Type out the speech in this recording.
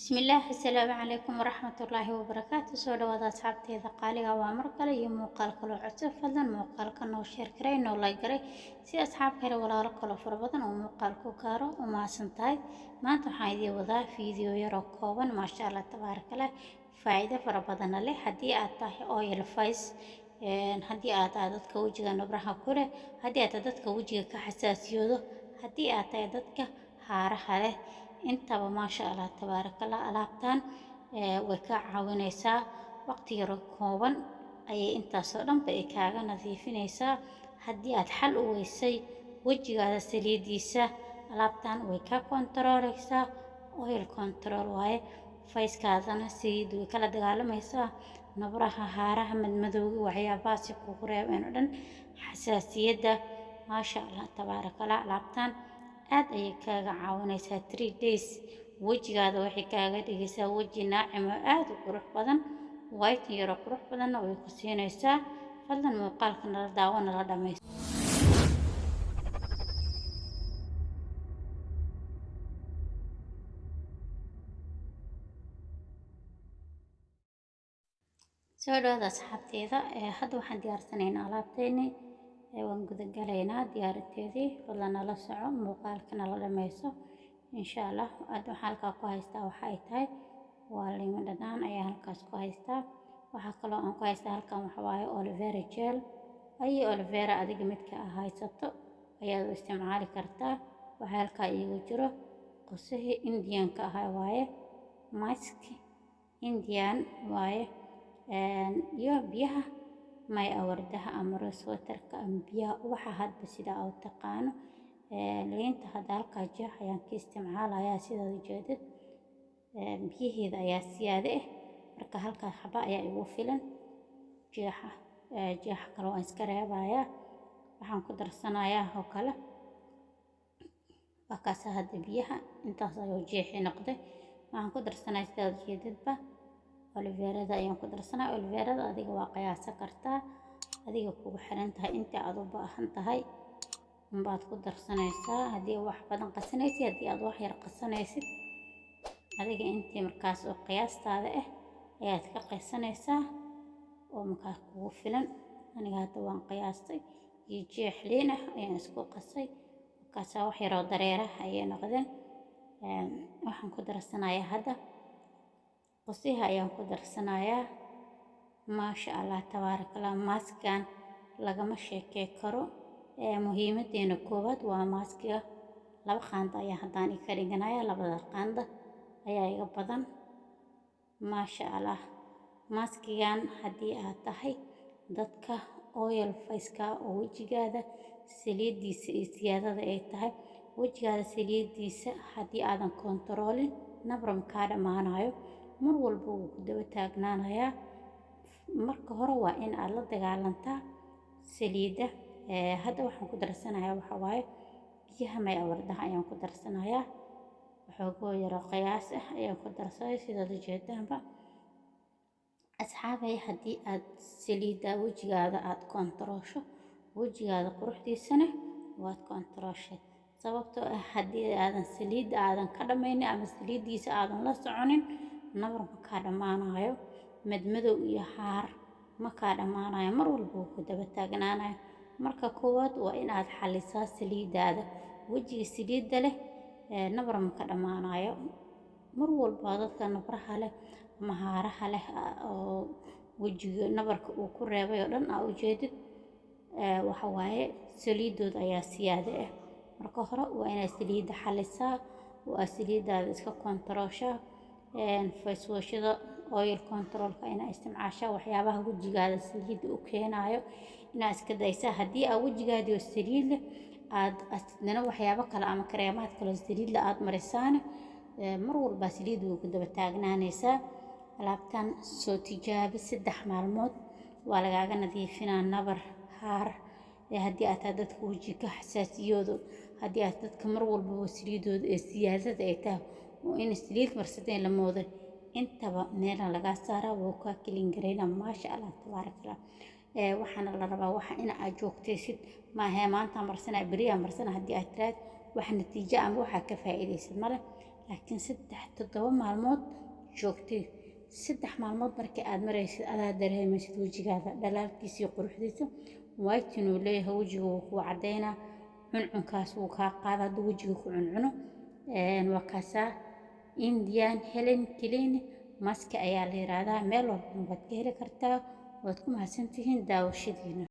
Bismillaah, assalaamu calaykum waraxmatullaahi wabarakaatu. Soo dhawaada asxaabteeda qaaliga, waa mar kale iyo muuqaal kaloo cusub. Fadlan muuqaalka noo share garay, noo like garay, si asxaab kale, walaalo kaloo fara badan oo muuqaal ku gaaro. U mahadsan tahay. Maanta waxaan idiin wadaa fiideo yaroo kooban, maasha Allah tabaarakallah, faa'iido fara badana leh. Haddii aad tahay oil face, haddii aad tahay dadka wejiga nabraha ku leh, haddii aad tahay dadka wejiga ka xasaasiyoodo, haddii aad tahay dadka haaraha leh, intaba maasha Allah tabaarakallah, alaabtan way kaa caawinaysaa. Waqti yaro kooban ayay intaasoo dhanba ay kaaga nadiifinaysaa. Haddii aad xal u weysay wejigaada saliidiisa, alaabtan way kaa kontarooleysaa. Oil control waaye, facekaadana saliid way kala dagaalamaysaa, nabraha, haaraha, madmadowga, waxyaabahaasi kugu reebeen oo dhan, xasaasiyadda, maasha Allah tabaarakallah, alaabtan aad ayay kaaga caawinaysaa. 3 days wejigaada waxay kaaga dhigaysaa weji naacim oo aada u qurux badan, white yaro qurux badanna way ku siinaysaa. Fadlan muuqaalka nala daawo, nala dhamaysto. Soo dhawaada asxaabteeda. Hadda waxaan diyaarsanaynaa alaabteeni, waan gudagalaynaa diyaarinteedii. Fadlan nala soco, muuqaalka nala dhameyso insha Allah. Hadda waxaan halkaa ku haystaa waxa ay tahay waa liimo dhanaan ayaa halkaas ku haystaa. Waxaa kaloo aan ku haystaa halkan waxa waaye aloe vera gel ay aloe vera, adiga midka aa haysato ayaad u isticmaali kartaa. Waxaa halkaa iigu jiro qosihii Indianka ahaa waaye, mask Indian waaye, iyo biyaha may awardaha ama rose waterka ama biyaha ubaxa, hadba sida aa u taqaano. Liinta hadda halkaa jeex ayaan ka isticmaalayaa. Sidaad ujeedid, biyaheeda ayaa siyaade ah, marka halkaa xaba ayaa igu filan. Jeexa, jeexa kale waan iska reebayaa. Waxaan ku darsanayaa oo kale waa kaasa. Hadda biyaha intaas ayuu jeexi noqday. Waxaan ku darsanayaa, sidaad ujeedidba, aloe verada ayaan ku darsanaya. Aloe verada adiga waa qiyaasan kartaa, adiga kugu xiran tahay. Inta aad u baahan tahay unbaad ku darsanaysaa. Haddii wax badan qasanaysid, haddii aad wax yar qasanaysid, adiga intii markaas oo qiyaastaada ah ayaad ka qaysanaysaa oo markaas kugu filan. Aniga hadda waan qiyaastay iyo jeex liin ah ayaan isku qasay. Markaasaa wax yaroo dareera ayay noqdeen. Waxaan ku darsanayaa hadda qosiha ayaan ku darsanayaa. Maasha Allah tabaarakallah, maaskan lagama sheekey karo. Muhiimadeena koowaad waa maaskiga. 2 qaando ayaa haddaan ka dhiganaya, labada qaando ayaa iga badan. Maasha Allah, maaskigan haddii aad tahay dadka oil faceka oo wejigaada saliidiisa iyo siyaadada ay tahay, wejigaada saliidiisa haddii aadan kontaroolin, nabram kaa dhammaanayo, mar walba wuu ku daba taagnaanayaa. Marka hore waa in aad la dagaalantaa saliidda. Hadda waxaan ku darsanayaa waxa waaye biyaha may awardaha ayaan ku darsanayaa. Waxoogoo yaro qiyaas ah ayaan ku darsaday, sidaad ujeedaanba. Asxaabay, haddii aad saliidda wejigaada aad kontaroosho, wejigaada quruxdiisana waad kontarooshay. Sababtoo ah haddii aadan saliidda aadan ka dhammaynin ama saliiddiisa aadan la soconin, nabar ma kaa dhammaanayo, madmadow iyo haar ma kaa dhammaanayo, mar walba wuu ku daba taagnaanayo. Marka koowaad waa in aad xallisaa saliiddaada. Wejiga saliidda leh nabar ma ka dhammaanayo. Mar walba dadka nabraha leh ama haaraha leh oo wejiga nabarka uu ku reebay oo dhan aa ujeedid, waxa waaye saliidooda ayaa siyaade ah. Marka hore waa inaad saliidda xallisaa oo aad saliiddaada iska kontarooshaa, face washada oil controlka inaad isticmaashaa, waxyaabaha wejigaada saliidda u keenayo inaad iska daysaa. Haddii aa wejigaadii oo saliid leh aad adna waxyaabo kale ama kareemaad kale saliid leh aad marisaana, mar walbaa saliid way ku daba taagnaanaysaa. Alaabtan soo tijaabi, 3 maalmood waa lagaaga nadiifinaa nabar, haar. Haddii aad tahay dadka wejiga xasaasiyoodo, haddii aad dadka mar walbaba saliidooda ee siyaadada ay tahay oo in saliid marsadeen la moodo, intaba meelan lagaa saaraa, wuu kaa clean gareynaa. Maasha Allah tabaaraka Allah. Waxaana la rabaa waxa in aad joogtaysid, maahe maanta marsana, beriyaa marsana haddii aad tiraad, wax natiijo ama waxaa ka faa'iidaysid male. Laakiin 3, 7 maalmood joogtay. 3 maalmood markii aad maraysid, adaa dareemaysid wejigaada dhalaalkiisa iyo quruxdiisa. Whitening uu leeyahay, wejiga wuu kuu cadeynaa, cuncunkaas wuu kaa qaada hadduu wejiga ku cuncuno. Waa kaasaa, Indian Healing Clean Mask ayaa la yiraahdaa. Meel walbana waad ka heli kartaa. Waad ku mahadsantihiin daawashadiina.